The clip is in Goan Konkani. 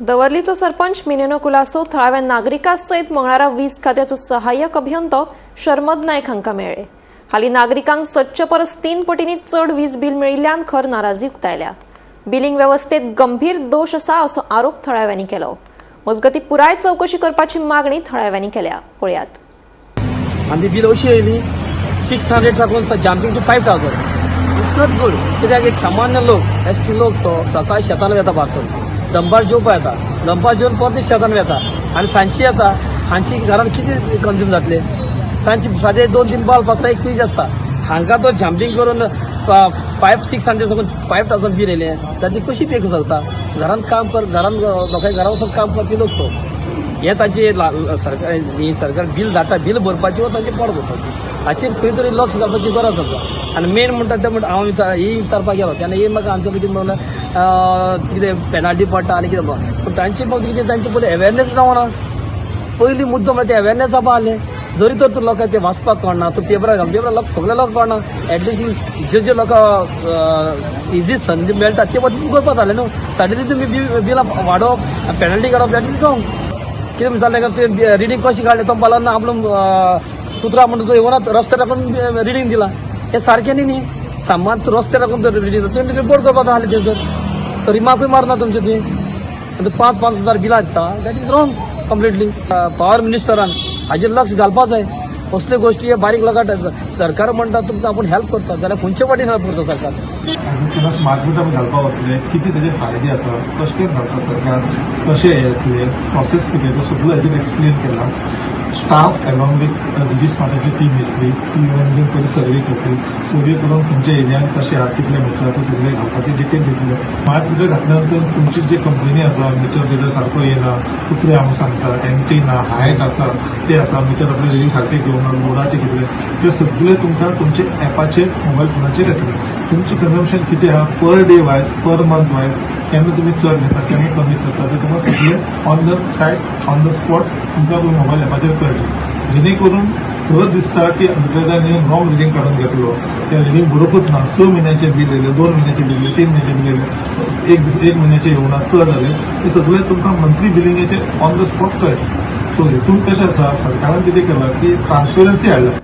दवर्लीचो सरपंच मिनेनो कुलासो थळाव्या नागरिकां सयत मंगळारा वीज खात्याचो सहाय्यक अभियंतो शर्मद नायक हांकां मेळ्ळे. हालीं नागरिकांक सदचे परस 3 पटींनी चड वीज बील मेळिल्ल्यान खर नाराजी उक्तायल्या. बिलिंग वेवस्थेत गंभीर दोश आसा असो आरोप थळाव्यांनी केलो. मजगतीं, पुराय चवकशी करपाची मागणी थळाव्यांनी केल्या. पळयात. आनी ती बील अशी येयली, 600 साकून jumping to 5,000. It's not good, कित्याक एक सामान्य लोक, एसटी लोक, तो सकाळी शेतान वेता, पासून दनपार जेवपा येता, दनपार जेवन परत शेतान वेता आनी सांजची येता. हांची घरान कितें कंज्यूम जातले? तांची सादे दोन तीन बल्ब आसता, एक फ्रीज आसता. हांकां तो जम्पींग करून 500-600 साकून 5,000 बील येयलें जाल्यार ती कशी पे करूं शकता? घरान काम कर, घरान लोकांक घरा वचून काम करपी लोक तो. हे तांचे सरकार ही सरकार बील धाडटा, बील भरपाची वा तांचे पोट भरपाची, हाचेर खंय तरी लक्ष घालपाची गरज आसा. आनी मेन म्हणटा तें म्हणटा, हांव विचार ही विचारपाक गेलो तेन्ना ही म्हाका आन्सर कितें म्हणल्यार, कितें पेनाल्टी पडटा आनी कितें. पूण तांचे बाबतींत कितें, तांचे पयलीं अवेरनेस जावना. पयली मुद्दो म्हळ्यार ते अवेरनेस जावपा आहले. जरी तर तूं लोकांक ते वाचपाक कळना, तूं पेपरार घाल, पेपरार लोक सगळे लोक कळना. एटलिस्ट जे जे लोकांक इजी संदी मेळटा ते वचून करपाक जालें न्हू. सडनली तुमी बिलां वाडोवप, पेनल्टी काडप, that is wrong. कितें विचारलें काय तुवें रिडींग कशी काडलें? तो म्हणपाक ना, आपलो कुत्रा म्हणून तो येवना, रस्त्यार राखून रिडींग दिला. हें सारकें न्ही न्ही. सामान रस्त्यार राखून रिडींग तुवें रिपोर्ट करपाक आहलें थंयसर, तर रिमार्कूय मारना तुमचे. थंय आतां 5-5 हजार बिलां दिता, that is wrong completely. Power मिनिस्टरान हाजेर लक्ष घालपा जाय. असल्यो गोश्टी हे बारीक लोकांक सरकार म्हणटा तुमकां आपूण हेल्प करता, जाल्यार खंयचे वाटेन हेल्प करता सरकार? आनी तेन्ना स्मार्ट मिटर घालपा वतले, कितें तेजे फायदे आसा, कशें घालता सरकार, कशें येतले, प्रोसेस कितें, तो सगळो हेजेर एक्सप्लेन केला. स्टाफ अलॉंग विथ डिजी स्मार्टाची टीम येतली. ती येवन बीन पयली सर्वे करतली. सर्वे करून खंयच्या एरियान कशें आहा, कितले मिटर, ते सगळे घालपाची डिटेल दितले. स्मार्ट मिटर घातल्या नंतर तुमची जे कंप्लेनी आसा, मिटर बिटर सारको येयना, कुत्रे आमी सांगता, एंट्री ना, हायट आसा, ते आसा, मिटर आपले रिडींग सारकें घेवना, लोडाचे कितले, ते सगळे तुमकां तुमचे एपाचेर, मोबायल फोनाचेर येतले. तुमचें कंजम्पशन कितें आहा, per day wise, per month wise, केन्ना तुमी चड घेता, केन्ना कमी करता, ते तुमकां सगळे on the site, on the spot तुमकां मोबायल एपाचेर कळटलें. जेणे करून थंय दिसता की मिटरान रॉंग रिडींग काडून घेतलो किंवा रिडींग बरोबरूच ना, 6 म्हयन्याचे बील येयले, 2 म्हयन्याचे बील येयले, 3 म्हयन्याचे बील येयले, एक दीस एक म्हयन्याचे येवना, चड जाले, ते सगळे तुमकां मंथली बिलिंगेचे ऑन the spot कळटलें. सो हितून कशें आसा, सरकारान कितें केलां की ट्रान्सपेरन्सी हाडल्या.